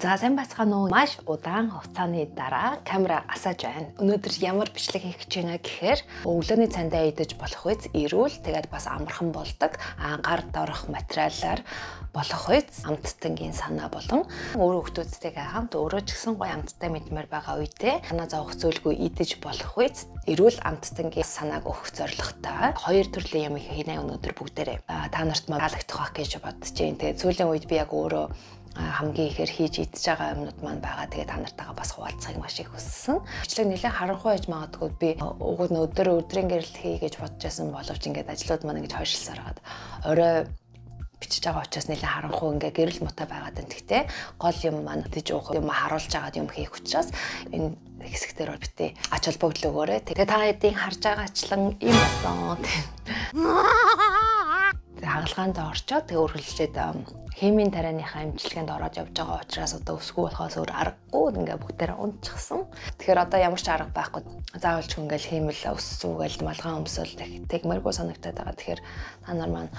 За сайн байцгаана уу? Маш удаан хугацааны дараа камера асааж байна. Өнөөдөр ямар бичлэг хийх гэж байна гэхээр өглөөний цайндаа идэж болох үз эрүүл тэгээд бас амархан болдог гар дорох материалаар болох үз амттангийн санаа болон өөрөө хүмүүстэйгээ хамт өөрөө ч гэсэн гоё амттай мэдмээр байгаа үедээ санаа зовох зүйлгүй идэж болох үз эрүүл амттангийн санааг өгөх зорилготой хоёр төрлийн юм хийнэ өнөөдөр бүгдээрээ. Та нарт таалагдах байх гэж бодож байна. Тэгээд сүүлийн үед би яг өөрөө хамгийн ихээр хийж идэж байгаа юмнууд маань байгаа. Тэгээ та нартайгаа бас хуваалцахыг маш их хүссэн. Бичлэг нэлээд харанхуй байж магадгүй би уг нь өдрийн гэрэл хий гэж бодож байсан боловч ингээд ажлууд маань ингэж хойшлсаар хагаад орой бичиж байгаа учраас нэлээд харанхуй ингээ гэрэл муутай байгаад байна. Гэхдээ гол юм маань идэж уух юм харуулж байгаад юм хийх учраас энэ хэсэгтэр бол битээ ач холбогдол өгөөрэй. Тэгээ та хэдийн харж байгаачлан юм болсон. Хагалгаанд орчоод тэгээ үргэлжлээд химийн тарианыхаа эмчилгээнд ороод явж байгаа учраас одоо өсгөө болохоос өөр аргагүй ингээ бүгдээрээ унтчихсан. Тэгэхээр одоо ямар ч арга байхгүй. Заавал ч ингээл хиймэл өссөн үгээл малгай өмсөл тэгмэргүй санагтаад байгаа. Тэгэхээр та нар маань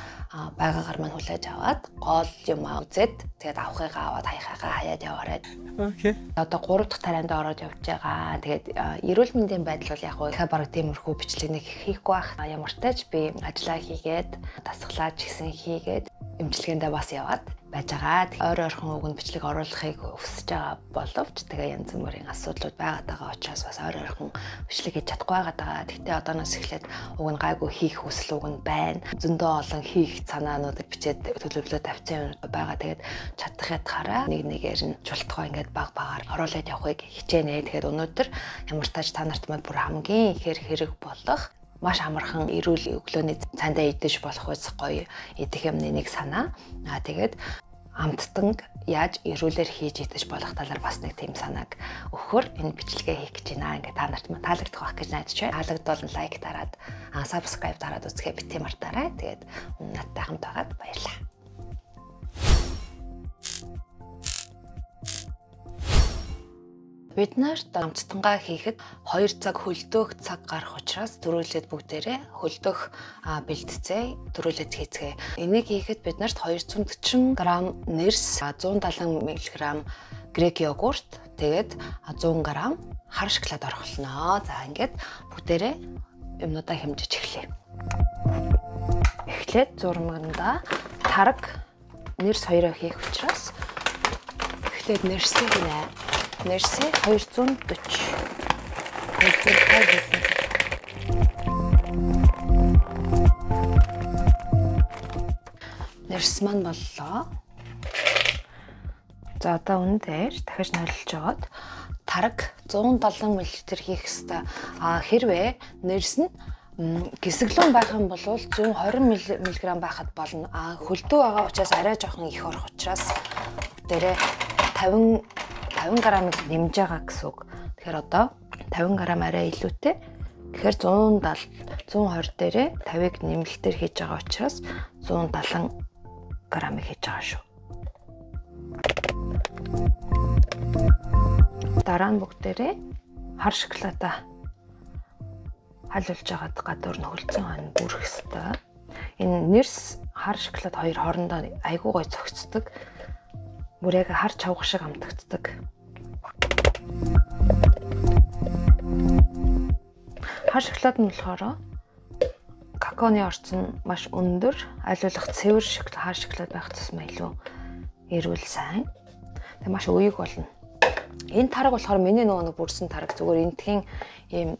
байгаагаар маань хүлээж аваад гол юм үзээд тэгээд авахыгаа аваад хаяхыгаа хаяад яваарай. Окей. Одоо 3 дахь тарианд ороод явж байгаа. Тэгээд эрүүл мэндийн байдал бол яг хаа бараг тиймэрхүү бичлэг нэг хийхгүй байх. Ямар ч тач би ажиллаа хийгээд дасгалаа ч гэсэн хийгээд эмчилгээндээ бас яваад байж байгаа. Ойр ойрхон уг нь бичлэг оруулахыг хүсэж байгаа боловч тэгээ янз бүрийн асуудлууд байгаад байгаа учраас бас ойр ойрхон бичлэг хийж чадахгүй байгаад байгаа. Гэхдээ одооноос эхлээд уг нь гайгүй хийх хүсэл уг нь байна. Зөндөө олон хийх санаануудыг бичээд төлөвлөө тавьсан юм байгаа. Тэгээд чадах ятгаараа нэг нэгээр нь чултгай ингээд баг багаар оруулаад явахыг хичээнэ. Тэгэхээр өнөөдөр ямар тач та нарт мань бүр хамгийн ихээр хэрэг болох маш амархан эрүүл өглөөний цайндаа идэж болох үз гоё идэх юмны нэг санаа. Аа тэгээд амттанг яаж эрүүлэр хийж идэж болох талаар бас нэг тийм санааг өгөхөр энэ бичлэгээ хийх гэж байна. Ингээд та нарт мань таалагдах байх гэж найдаж байна. Таалагдвал лайк дараад, subscribe дараад үзэхээ битгий мартаарай. Тэгээд надтай хамт байгаад баярлалаа. Бид нарт амттангаа хийхэд 2 цаг хөлдөөх цаг гарах учраас түрүүлээд бүгдээрээ хөлдөөх бэлтцээ түрүүлээд хийцгээе. Энийг хийхэд бид нарт 240 г нэрс, 170 мг грек йогурт, тэгээд 100 г хар шоколад орохлоно. За ингээд бүгдээрээ юмнуудаа хэмжиж эхлэе. Эхлээд зурмагнда тараг нэрс хоёроо хийх учраас эхлээд нэрсийг нэ. Нэрсээ 240. 250 хийсэн. Нэрс маань боллоо. За одоо үүн дээр дахиж нолилж жагаад тараг 170 мл хийх ёстой. А хэрвээ нэрс нь гисгэлүүн байх юм бол 120 мг байхад болно. А хөлдөө байгаа учраас арай жоохон их орох учраас дээрээ 50 грамыг нэмж байгаа гэсэн үг. Тэгэхээр одоо 50 грам арай илүүтэй. Тэгэхээр 170 120 дээрээ 50-ыг нэмэлтээр хийж байгаа учраас 170 грамыг хийж байгаа шүү. Дараа нь бүгдээрээ хар шоколадаа халиулж байгаад гадуур нь хөлцөн хонь бүрэх хэвээр. Энэ нэрс хар шоколад хоёр хоорондоо айгүй гой зохицдог. Бүр яг хар чавга шиг амтагддаг. Хар шоколад нь болохоор какаоны орцон маш өндөр, аль болох цэвэр хар шоколад байх тусмаа илүү эрүүл сайн. Тэг маш уяг болно. Энэ тараг болохоор миний нөгөө нэг бүрсэн тараг зүгээр энтхийн ийм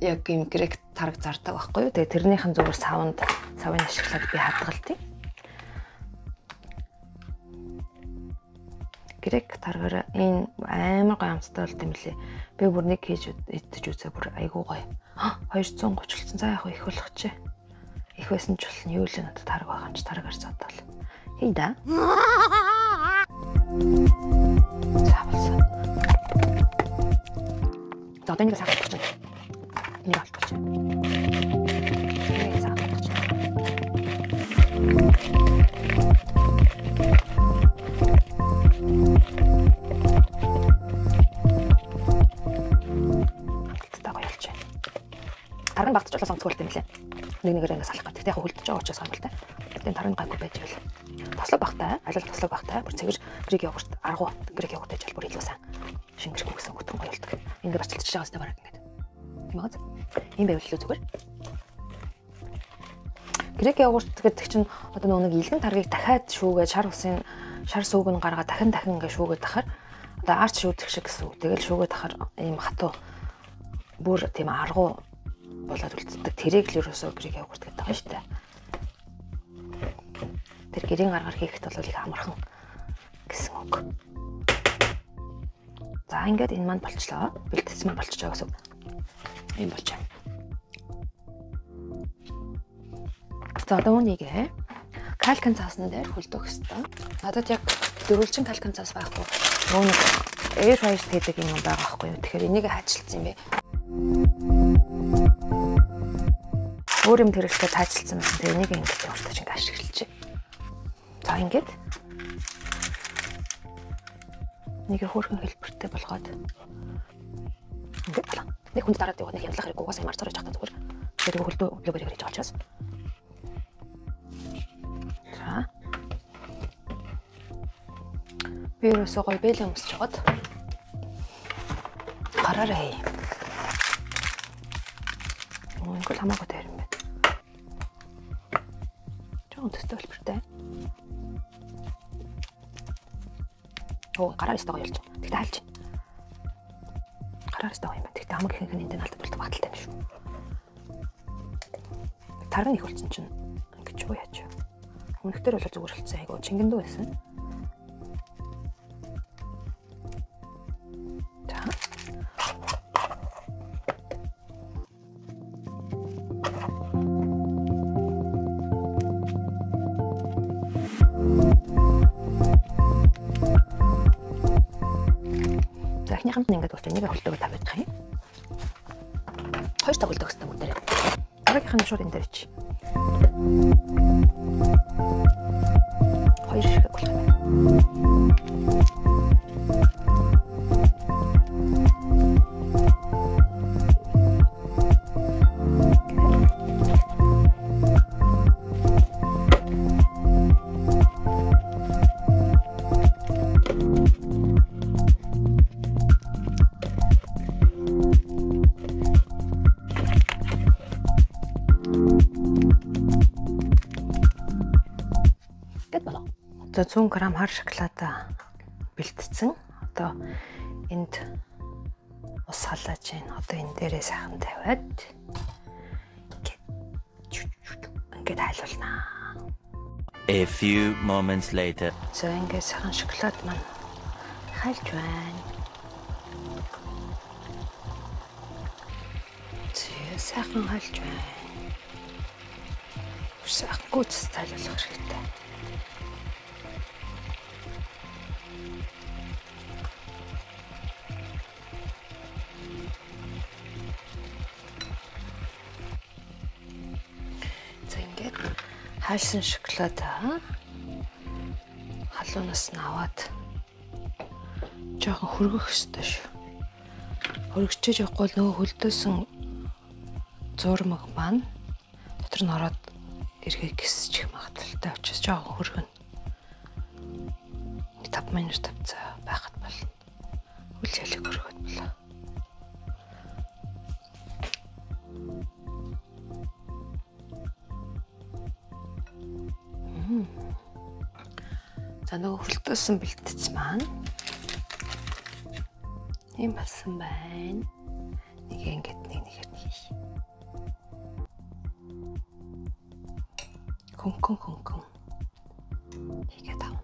яг ийм грек тараг зардаг байхгүй юу? Тэгээ тэрнийх нь зүгээр савнд савыг ашиглаад би хадгалдیں۔ Грек таргаар энэ амар гоё амттай болд юм лээ. Би бүр нэг хийж идэж үзээ бүр айгүй гоё. 230 болсон. За яг их болох чи. Их байсан ч болно. Юу л надад тараг байгаа юм чи таргаар задаал. Хий да. За болсон. За одоо нэг сахалах чинь. Нэг олдох чинь. Нэг сахалах чинь. Тараг нь багтж болоо сонцгуулт юм лээ. Нэг нэгээр ингэ салах гэдэг. Тэгтээ яг хөлдөж байгаа учраас гомдолтой. Йогуртын тараг гайгүй байж байл. Тослог багтай, аль аль тослог багтай. Бүр цэвэр грек йогурт, аргу грек йогурт гэж бүр илүү сайн. Шингэрэх гэсэн гүтэн гоё болдог. Ингээд барцалдчихж байгаа хэвээр бараг ингээд. Тийм үү? Ийм байвал илүү зүгээр. Грек йогурт гэдэг чинь одоо нөгөө нэг илгэн таргийг дахиад шүүгээд шар усын шар сүүг нь гаргаад дахин дахин ингээд шүүгээд тахаар одоо арч шүүдэх шиг гэсэн үг. Тэгэл шүүгээд тахаар ийм хатуу бүр тийм аргу болоод үлддэг. Тэрийг л ерөөсөө грек йогурт гэдэг байгаа шүү дээ. Тэр гэрийн гаргаар хийхэд бол их амархан гэсэн үг. За ингээд энэ маань болчлоо. Бэлтгэсэн маань болчихоо гэсэн үг. Ийм болчихоо. За одоо үүнийг калькан цаасн дээр хөлдөх хэвээр. Надад яг дөрвөлжин калькан цаас байхгүй. Нөгөө нэг air fryer гэдэг юм байгаа байхгүй юу. Тэгэхээр энийг хаачлсан юм бэ. Өөр юм тэрэлтэй таачлсан байсан. Тэгээ энийг ингээд уртаж ингээд ашиглаж. За ингээд нэг хөөрхөн хэлбэртэй болгоод ингээд болоо. Нэг хүнд дараад яваад нэг хямдлах хэрэггүй угаасаа юм арцаар яж хата зүгээр. Тэгээд хөлдөө блогер хийж байгаа учраас. За. Би ерөөсөө гоё бэлэн өмсөж жагаад гараарай. Ингээд хамаагүй дээр юм байна. Жохон төстэй хэлбэртэй. Оо, гараар өстэй гоё болж байна. Тэгтээ хальж. Гараар өстэй гоё юм байна. Тэгтээ хамаг ихэнх нь энд нь алдаад үлдэх баталтай юм шүү. Тараг нь их болсон чинь ингэж юу яаж. Өмнөхдөр бол зүгээр болсон айгу чингэндүү байсан. За. За эхнийхэнд нь ингээд дуусна. Энийг хөлтөөгөө тавиадах юм. Хоёр цаг хөлдөөх хэрэгтэй бүгдээрээ. Дараагийнх нь шууд энэ дээр чи. Хоёр шиг болох юм байна. За 100 г хар шоколад бэлтцсэн. Одоо энд ус халааж байна. Одоо энэ дээрээ сайхан тавиад ингээд хайлуулнаа. A few moments later. За ингээд сайхан шоколад маань хайлж байна. За сайхан хайлж байна. Сайхан гүйцэд хайлуулах хэрэгтэй. Хайлсан шоколад халуунаас нь аваад жоохон хөргөх ёстой шүү. Хөргөчөж явахгүй бол нөгөө хөлдөөсөн зурмаг маань дотор нь ороод эргээ гисчих магадлалтай учраас жоохон хөргөнө. 5 минут тавцаа байхад болно. Үл ялыг хөргөхөд болоо. За нөгөө хөлдөөсөн бэлтгэц маань ийм болсон байна. Нэг ингээд нэг нэхэр хийх. Хөнгөн хөнгөн хийгээд авна.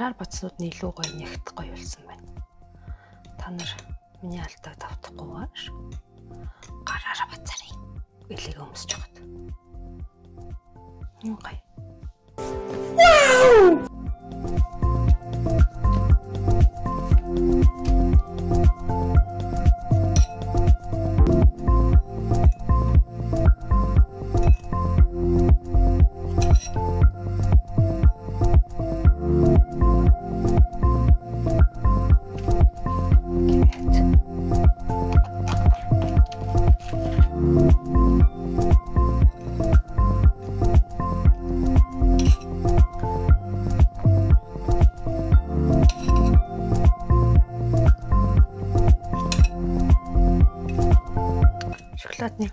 Гараар бацнууд нь илүү гоё нягт гоё болсон байна. Та нар миний алдааг давтахгүйгээр гараараа бацаарай. Элийг өмсөж яваад. Юу гоё. Вау! Шоколадны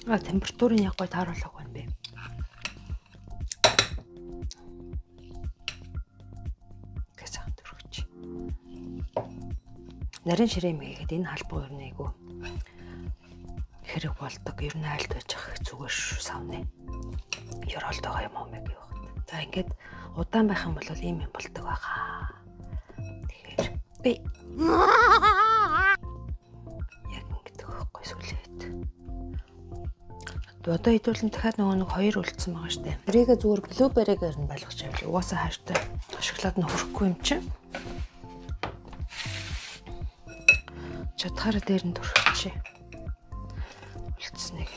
температурын яг гой тааруулах байна бэ. Гэсэн төрөгч. Нарийн ширээн мэйгээд энэ халбан ер нь айгүй хэрэг болдог. Ер нь айлд байж ах зүгээр шүү савны. Ёроолд байгаа юм уу мэг юу вэ? За ингээд удаан байх юм бол ийм юм болдог байгаа. Тэгэхээр би яг ингээд өгөхгүй сүлээд. Одоо хэдүүлэн дахиад нөгөө нэг хоёр үлдсэн байгаа штэ. Тэрийгэ зүгээр blueberry-гээр нь болгож авлаа. Угаасаа хайртай шоколад нь хөрөхгүй юм чинь. Чадхаараа дээр нь түрхчихье. Үлдсэнийг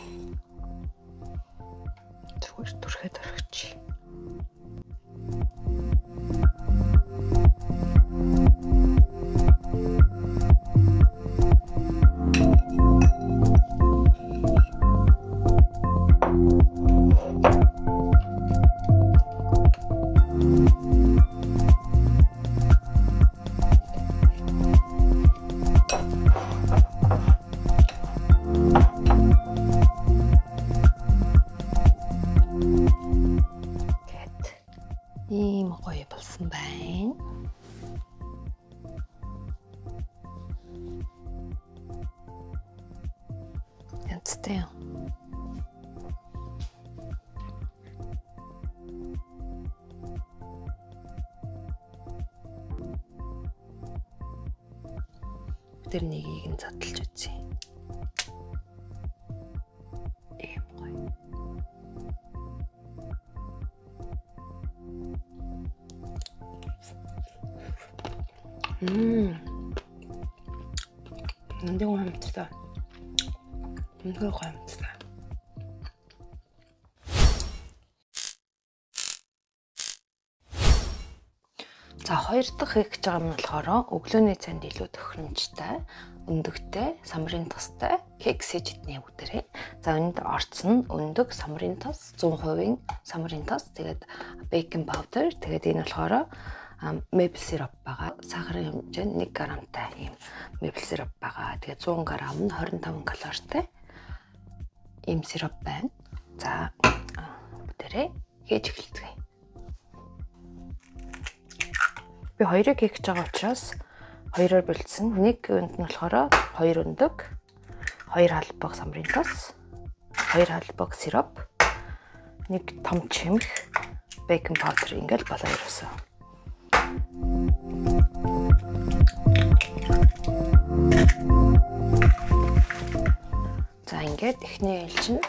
зүгээр түрхэд орхичих. Ийм гоё болсон байна. Янзтай юм. Тэр нэгийг нь задлж үзье. Ийм гоё. Энд гоё амттай. Үнэхээр гоё амттай. За хоёр дахь хийх гэж байгаа юм болохоор өглөөний цайнд илүү тохиромжтой, өндөгтэй, самрын тостой кекс хийж иднэ бүгдээрээ. За энд орц нь өндөг, самрын тос, 100% самрын тос, тэгээд baking powder, тэгээд энэ болохоор maple syrup байгаа. Сахарын хэмжээ нь 1 грамтай ийм maple syrup байгаа. Тэгээд 100 г нь 25 калоритой ийм сироп байна. За бүгдээрээ хийж эхэлцгээе. Би хоёрыг хийх гэж байгаа учраас хоёроор бэлдсэн. Нэг өнд нь болохоор 2 өндөг, 2 халбаг самрын тос, 2 халбаг сироп, нэг том чимх, baking powder ингээл болоо ерөөсөө. За ингээд эхний ээлж нь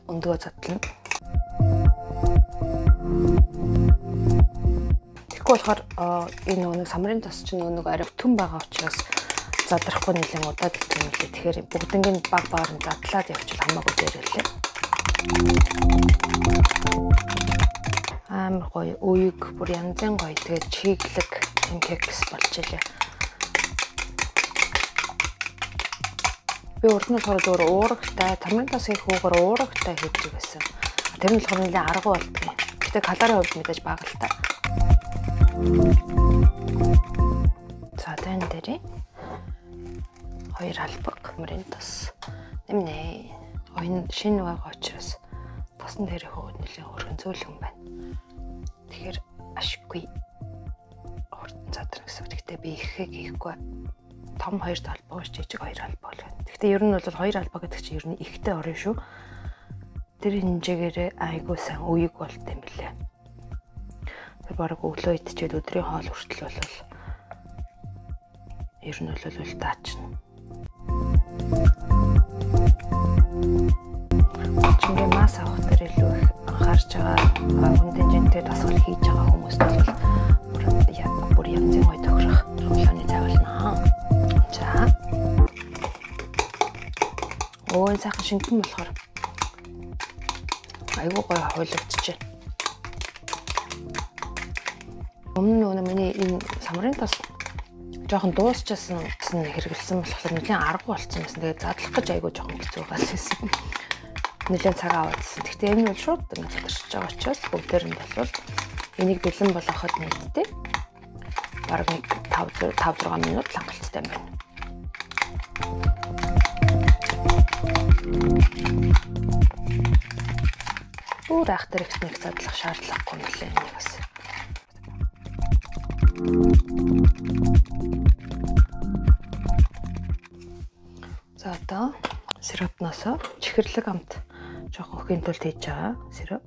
өндгөө задлана. Тэгэхгүй болохоор энэ нөгөө нэг самрын тос чинь нөгөө нэг арай бүтэн байгаа учраас задрахгүй нэлээд удаад идэх юм лээ. Тэгэхээр бүгднийг баг багаар нь задлаад явчихвал хамаагүй дээрэлээ. Амар гоё уйг бүр янзын гоё тэгээд чиглэг юм кекс болж илээ. Би урд нь болохоор зүгээр уурагтай, самрын тос хийх үүгээр уурагтай хийж байсан. Тэр нь болохоор нэлээд аргагүй болдгоо. Гэтэ калорийн хувьд мэдээж бага л та. За тань дээр 2 халбаг самрын тос нэмнэ. Энэ шинэ байгаа учраас тосон дээр хөөгд нэлээд хөрхөн зөөлхөн байна. Тэгэхээр ашиггүй хурдан задрах гэсэн. Гэхдээ би ихэхийг хийхгүй. Том 2 талбай, жижиг 2 талбай л байна. Гэхдээ ер нь бол 2 талбай гэдэг чинь ер нь ихтэй орно шүү. Тэр хэмжээгээрээ айгүй сайн үеиг болт юм билээ. Тэр бараг өглөө идчихэд өдрийн хоол хүртэл бол ер нь бол уйлтаачна. Булчингийн масс авах дээр илүү их анхаарч байгаа хүндэн жинтэй дасгал хийж байгаа хүмүүст бол яг бүр янзын гоё тохирох хулааны цай болно. За. Өө сайхан шингэн болохоор айгүй гоё хойлогдчихжээ. Өмнө нь миний энэ самрын тос жоохон дуусчихсан гэсэн хэрэгэлсэн болохоор нэлийн аргагүй болцсон байсан. Тэгээд задлах гэж айгүй жоохон хэцүү байсан. Нэлийн цаг аваадсэн. Гэхдээ энэ бол шууд ингэ задарч байгаа учраас бүгдээр нь бол энийг бэлэн болгоход нийтдээ бараг нэг 5 6 минут л хангалттай юм байна. Бүр ах дэрэгт нэг задлах шаардлагагүй юм лээ энийг бас. За одоо сиропноосоо чихэрлэг амт жоохон өхийн тулд хийж байгаа сироп.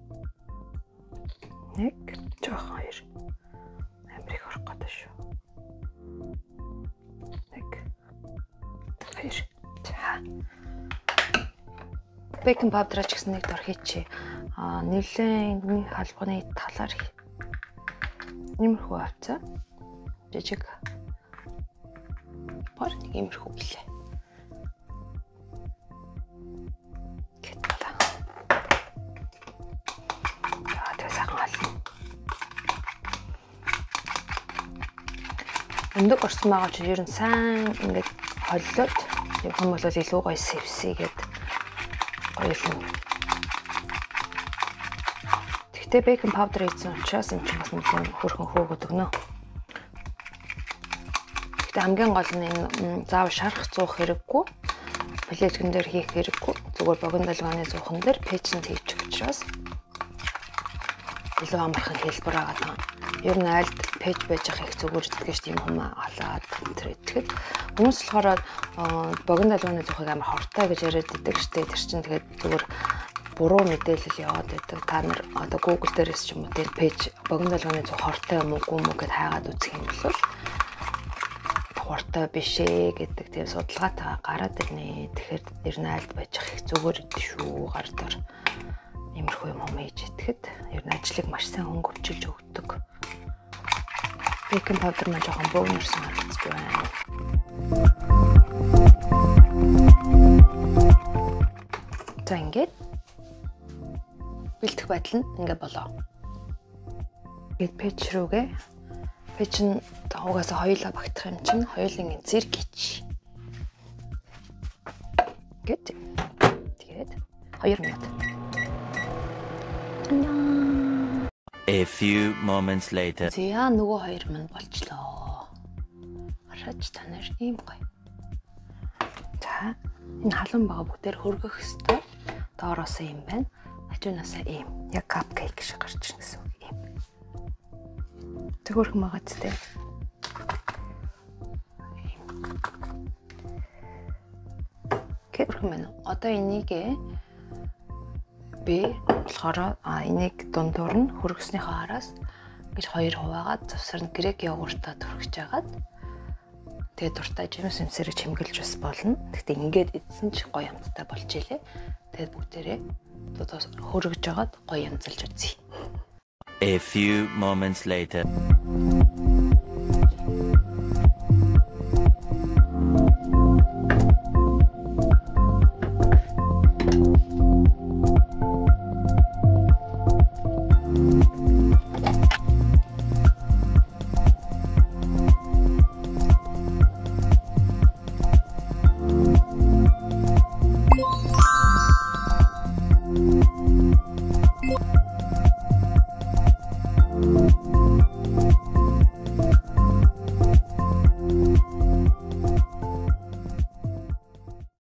Нэг, жоохон хоёр. Амар их орох гэдэг шүү. Нэг, хоёр. За. Бейкинг паудраа ч гэсэн нэг дор хийчихье. Аа нэлээд нэг халбаны талаар иймэрхүү авцаа. Жижиг бор нэг иймэрхүү гэлээ. Гэтэл. За тэгээ сайхан холно. Өндөг орсон байгаа чинь ер нь сайн ингээд холлоод явах юм бол илүү гоё сэвсийгээд гоё юм. Гэхдээ бейкинг паудер хийсэн учраас энэ чинь бас нэлээд хөрхөн хөөгд өгнө. Гэхдээ хамгийн гол нь энэ заавал шарах зуух хэрэггүй. Плэткэн дээр хийх хэрэггүй. Зүгээр богино долгионы зуухан дээр печэнд хийчих учраас илүү амархан хэлбэр байгаа даа. Ер нь айлд печ байж ах их зүгээр идэх гэж тийм юм халаад тэр идэхэд хүмүүс болохоор богино долгионы зуухыг амар хортой гэж яриад идэг штэ. Тэр чинь тэгээд зүгээр буруу мэдээлэл яваад байдаг. Та нар одоо Google дээрээс ч юм уу тэр пэйж богино долгионы зуух хортой юм уу үгүй юм уу гэд хайгаад үзэх юм бол хортой биш ээ гэдэг тийм судалгаатайгаа гараад ирнэ. Тэгэхээр ер нь айлд байж ах их зүгээр идэх шүү. Гар дор иймэрхүү юм хийж идэхэд ер нь ажлыг маш сайн хөнгөвчилж өгдөг. Бейкинг паудер маань жоохон бөөгнөрсөн харагдаж байна. За ингээд бэлтгэх байдал нь ингээд болоо. Ингээд пэйж рүүгээ пэйж нь угаасаа хоёулаа багтах юм чинь хоёулын зэрэг хийчих. Ингээд тэгээд 2 минут. A few moments later. За нөгөө хоёр минь болчлоо. Хараач та нар ийм гоё. За энэ халуун байгаа бүгдээр хөргөх ёстой. Доороосоо юм байна. Хажуунаасаа ийм. Яг капкейк шиг гарч ирнэ гэсэн үг ийм. Төгөөрхөн байгаа ч тийм. Гэрхэн байна. Одоо энийг би болохоор энийг дундуур нь хөргөснийхөө араас ингэж хоёр хуваагаад завсар нь грек йогуртаа түрхэж агаад тэгээд дуртай жимс юмсэрэг чимгэлж бас болно. Гэхдээ ингээд идсэн ч гоё амттай болж илээ. Тэгээд бүгдээрээ хөргөж агаад гоё янзалж үзье. A few moments later.